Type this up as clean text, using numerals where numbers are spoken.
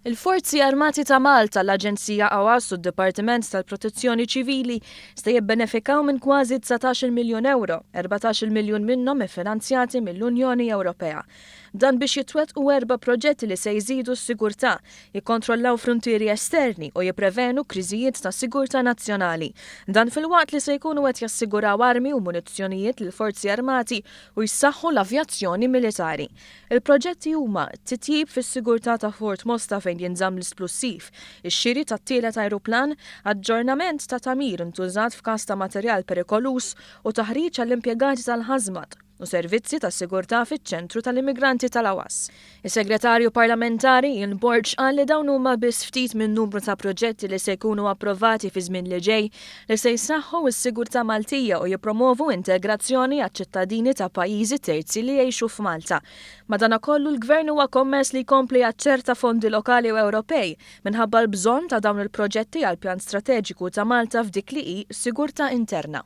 Il-Forzi Armati ta' Malta, l-Aġenzija AWAS u d-Dipartiment tal-Protezzjoni Ċivili se jibbenefikaw minn kważi 19-il miljun ewro, 14-il miljun minnhom iffinanzjati mill-Unjoni Ewropea. Dan biex jitwettqu erba' proġetti li se jżidu s-sigurtà, jikkontrollaw fruntieri esterni u jipprevenu kriżijiet ta' sigurtà nazzjonali. Dan filwaqt li se jkunu qed jassiguraw armi u munizzjonijiet lill-Forzi Armati u jsaħħu l-avjazzjoni militari. Il-proġetti huma, titjib fis-sigurtà ta' Fort Mosta fejn jinżamm l-isplussiv, ix-xiri tat-tielet ajruplan, aġġornament ta' tagħmir intużat f'każ ta' materjal perikoluż u taħriġ għall-impjegati tal-ħażmat u servizzi ta' sigurtà fiċ-ċentru tal-immigranti tal-Awas. Is-Segretarju Parlamentari Ian Borg qal li dawn huma biss ftit minn numru ta' proġetti li se jkunu approvati fiż-żmien li ġej li se jsaħħu s-sigurtà Maltija u jippromovu integrazzjoni għaċ-ċittadini ta' pajjiżi terzi li jgħixu f'Malta. Madanakollu l-Gvern huwa kommess li jkompli jaċċerta fondi lokali u Ewropej minħabba l-bżonn ta' dawn il-proġetti għall-pjan strateġiku ta' Malta f'dik li hi sigurtà interna.